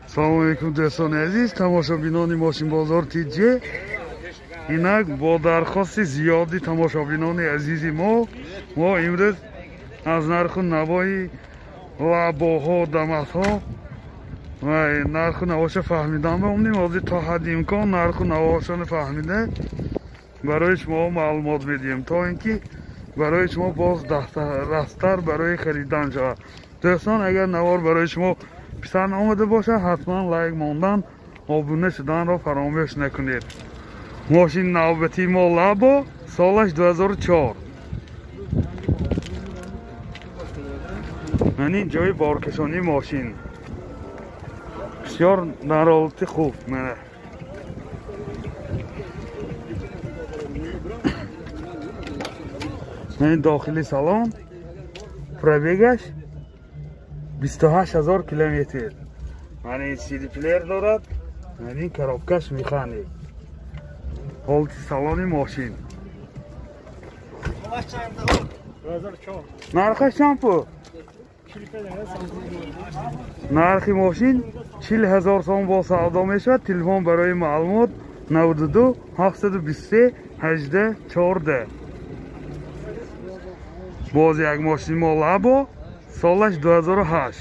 Салом алейкум дӯстони азиз, тамошобинони Мошинбозор ТЖ. Инак бо дархости зиёди тамошобинони азизи мо, мо имрӯз аз нарху навои лабоҳо, даматҳо ва нарху навоша фаҳмидан баомдем. Ҳозир то ҳадди имкон нарху навошоно фаҳмида барои шумо маълумот медиҳем, то ин ки барои шумо боз дастрастар барои харидан шавад. Дӯстон, агар навор барои шумо писанд омада бошад, ҳатман лайк мондан, обуна шуданро фаромӯш накунед. Мошин навбатии мо Лабо, солаш 2004. Ман ин ҷои боркашонии мошин бисёр дар ҳолати хуб. Мана ин дохили салон, пробегаш 28 000 километр. Мана ин CD плеер дорад, мана ин коробкаш механик. Ҳолати салони мошин. Нархаш чанд пул? Нархи мошин 40 000 сом бо савдо мешавад. Телефон барои маълумот 92 723 18 14. Боз як мошини мо Лабо, солаш 2008.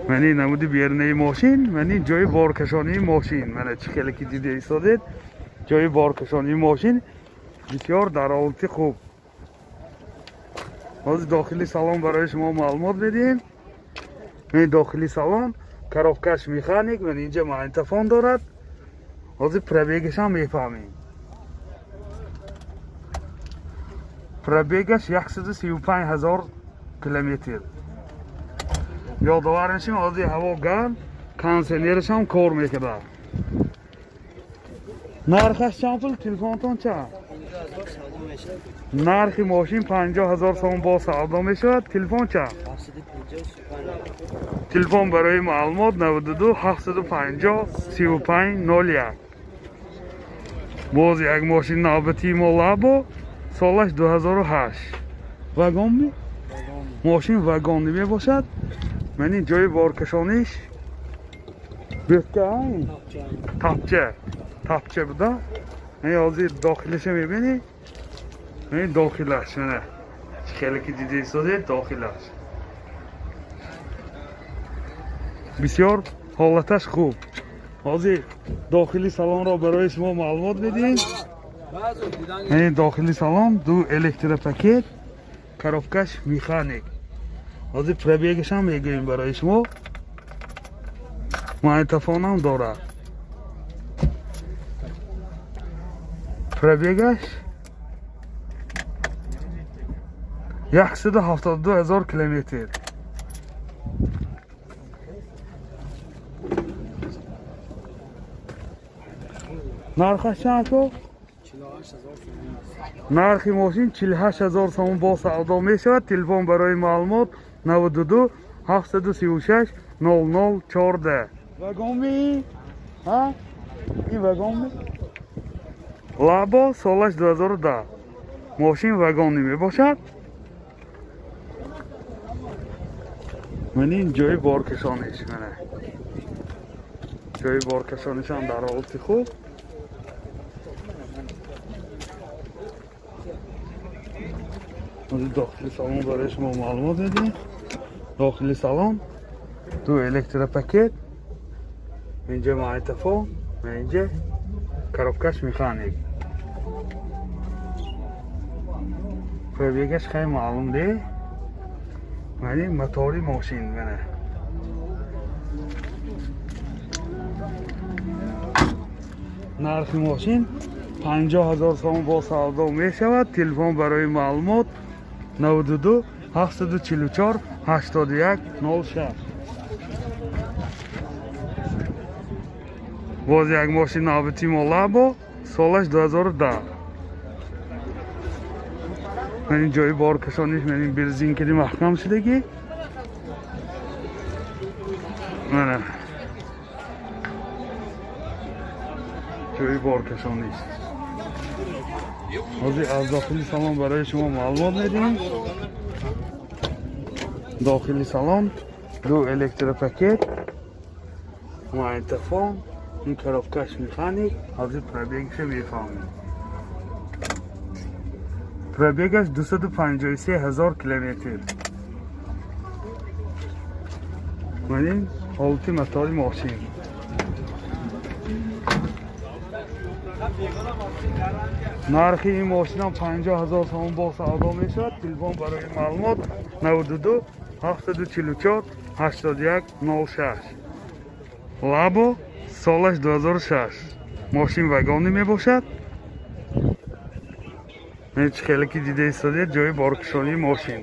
Ман ин намуди берунаи мошин, ман ин ҷои боркашонии мошин. Мана чӣ хеле ки дида истодед, ҷои боркашонии мошин бисёр дар ҳолати хуб. Ҳозир дохили салон барои шумо маълумот медиҳем. Ин дохили салон, коробкаш механик, ман инҷа магнитофон дорад. Ҳозир пробегашам мефаҳмем. Пробегаш 135 000 километр. Ёдовар мешем, ҳозир ҳаво гарм, кондиционерашам кор мекунад. Нархаш чанд пул? Телефонтон чанд? Нархи мошин 50 000 сом бо савдо мешавад. Телефон чанд? Телефон барои маълумот 92 750 35 01. Боз як мошин навбатии мо Лабо, солаш 2008. Вагон ми? Мошин вагонӣ мебошад. Ман ин ҷои боркашониш бӯтка, тапча, тапча буда. Ман ҳозир дохилаша мебинӣ. Ман дохилаш, мана хеле ки дида истодед, дохилаш бисёр ҳолаташ хуб. Ҳозир дохили салонро барои шумо маълумот медиҳем. Ин дохили салон ду электропакет, коробкаш механик. Ҳозир пробегашам мегӯем барои шумо. Магнитофонам дорад. Пробегаш 172 000 километр. Нархаш чанд ко? Нархи мошин 48 000 сом бо савдо мешавад. Телефон барои маълумот 92 736 00 14. Вагон ми? Ҳа? Ин вагон ми? Лабо, солаш 2010. Мошин вагонӣ мебошад. Ман ин ҷои боркашониш, мана. Ҷои боркашонишам дар ҳолати хуб. Дохили салон барои шумо маълумот медиҳем. Дохили салон ду электропакет, инҷа магнитофон ва инҷа коробкаш механик. Пробегаш хеле маълум де. Ман ин мотори мошин, мана. Нархи мошин 50 000 сом бо савдо мешавад. Телефон барои маълумот 92 744 81 06. Боз як мошин навбатии мо Лабо, солаш 2010. Ман ин ҷои боркашониш, ман ин берзинкади маҳкам шудагӣ. Мана ҷои боркашониш. Ҳозир аз дохили салон барои шумо маълумот медиҳем. Дохили салон Ду электропакет, магнитофон, ин коробкаш механик. Ҳозир пробегша мефаҳмем. Пробегаш 253 ҳазор километр. Ман ин ҳолати мотори мошин. Нархи ин мошинам 50 ҳазор сомон бо савдо мешавад. Телефон барои маълумот 92 744 81 06. Лабо, солаш 2006. Мошин вагонӣ мебошад. Чӣ хеле ки дида истодед, ҷои боркушонии мошин.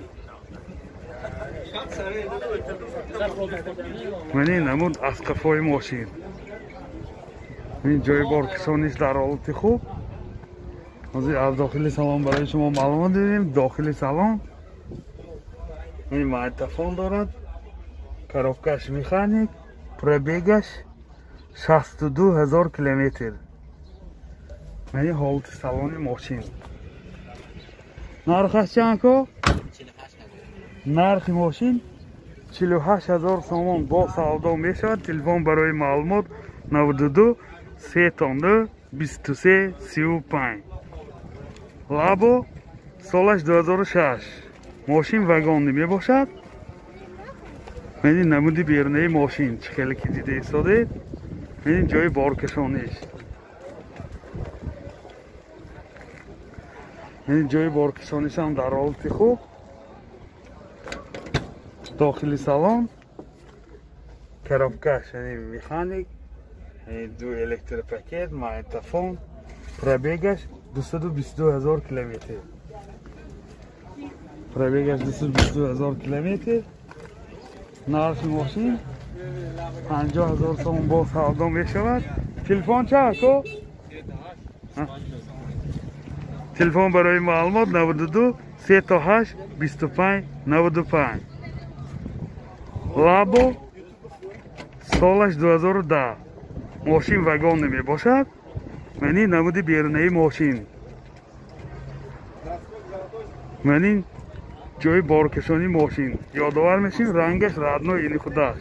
Ман ин намуд аз қафои мошин. Ин ҷои боркушониш дар ҳолати хуб. Ҳозир аз дохили салон барои шумо маълумот дидем. Дохили салон ин магнитофон дорад, коробкаш механик, пробегаш 62 ҳазор километр. Ман ин ҳолати салони мошин. Нархаш чанд ко? Нархи мошин 48 ҳазор сомон бо савдо мешавад. Телефон барои маълумот 92 3 23 35. Лабо, солаш 2006. Мошин вагонӣ мебошад. Ман ин намуди берунаи мошин чӣ хеле ки дида истодед. Ман ин ҷои боркашониш. Ин ҷои боркашониш ҳам дар ҳолати хуб. Дохили салон коробкаш яъне механик, ду электропакет, магнитофон, пробегаш 222 ҳазор километр. Пробегаш 222 ҳазор километр. Нархи мошин 50 ҳазор сомон бо савдо мешавад. Телефон чанд ко? Телефон барои маълумот 92 38 25 95. Лабо, солаш 2010. Мошин вагонӣ мебошад. Ман ин намуди берунаи мошин. Ман ин ҷои боркашонии мошин. Ёдовар мешем, рангаш родной ини худаш.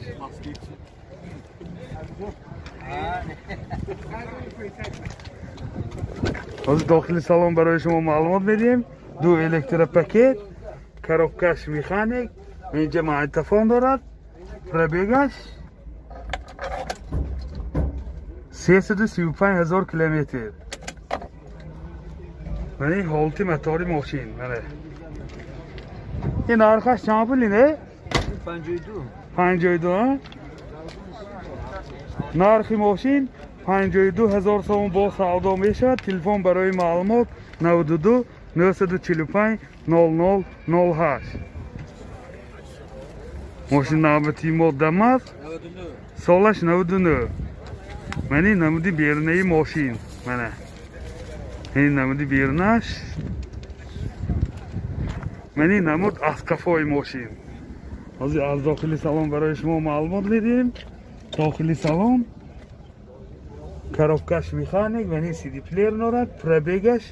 Ҳозир дохили салон барои шумо маълумот медиҳем. Ду электропакет, коробкаш механик, инҷа магнитофон дорад, пробегаш 335 ҳазор километр. Ман ин ҳолати мотори мошин. Ин нархаш чанд пул ине? 52. 52. Нархи мошин 52 ҳазор сомон бо савдо мешавад. Телефон барои маълумот 92 945 00 08. Мошин навбати мо Дамаз, солаш 99. Ман ин намуди берунаи мошин. Мана ин намуди берунаш. Ман ин намуд аз қафои мошин. Ҳозир аз дохили салон барои шумо маълумот медиҳем. Дохили салон коробкаш механик, ман ин CD плеер дорад, пробегаш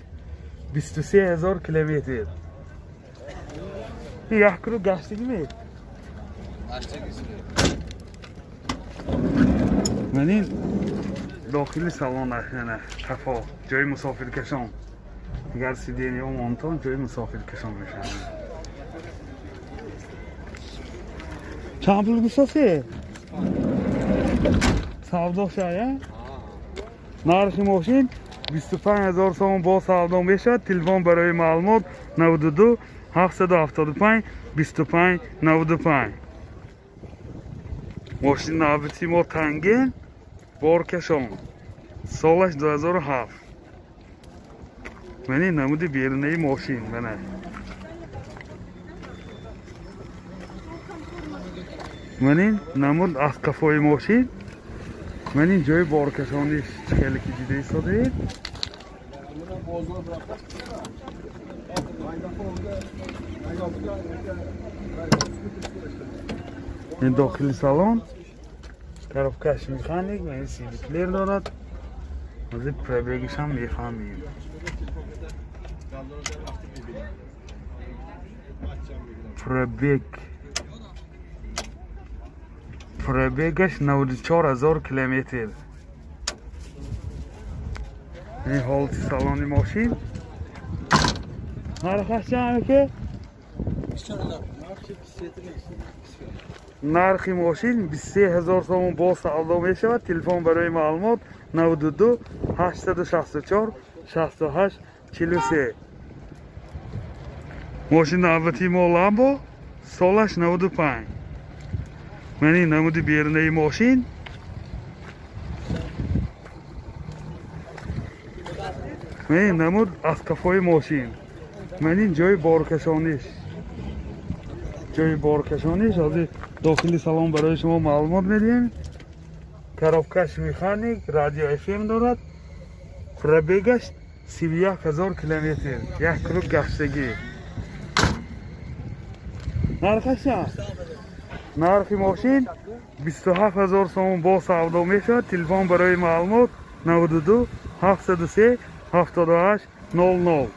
23 ҳазор километр. Ин як круг гаштагӣ ме? Ман ин дохили салон қафо, ҷои мусофиркашон. Агар сиденья монтон, ҷои мусофиркашон мешавад. Чанд пул гусосе? Савдо шая? Нархи мошин 25 ҳазор сомон бо савдо мешавад. Телефон барои маълумот 92 775 25 95. Мошин навбати мо Танген, боркашон, солаш 2007. Ман ин намуди берунаи мошин. Мана ман ин намуд аз қафои мошин. Ман ин ҷои боркашониш чӣ хеле ки дида истодед. Ин дохили салон, коробкаш механик, ва ин CD плеер дорад. Ҳозир пробегишам мефаҳмем. Пробег Пробегаш 94 000 километр. Ин ҳолати салони мошин. Нархаш чанд ки? Нархи мошин 23 000 сомон бо савдо мешавад. Телефон барои маълумот 92 864 68 43. Мошин навбати мо Ламбо, солаш 95. Ман ин намуди берунаи мошин. Ман ин намуд аз қафои мошин. Ман ин ҷои боркашониш. Ҷои боркашониш. Ҳозир дохили салон барои шумо маълумот медиҳем. Коробкаш механик, радио FM дорад. Пробегаш 31 000 километр. Як круг гаштагӣ. Нархаш чанд? Нархи мошин 27 000 сомон бо савдо мешавад. Телефон барои маълумот 92 703 78 00.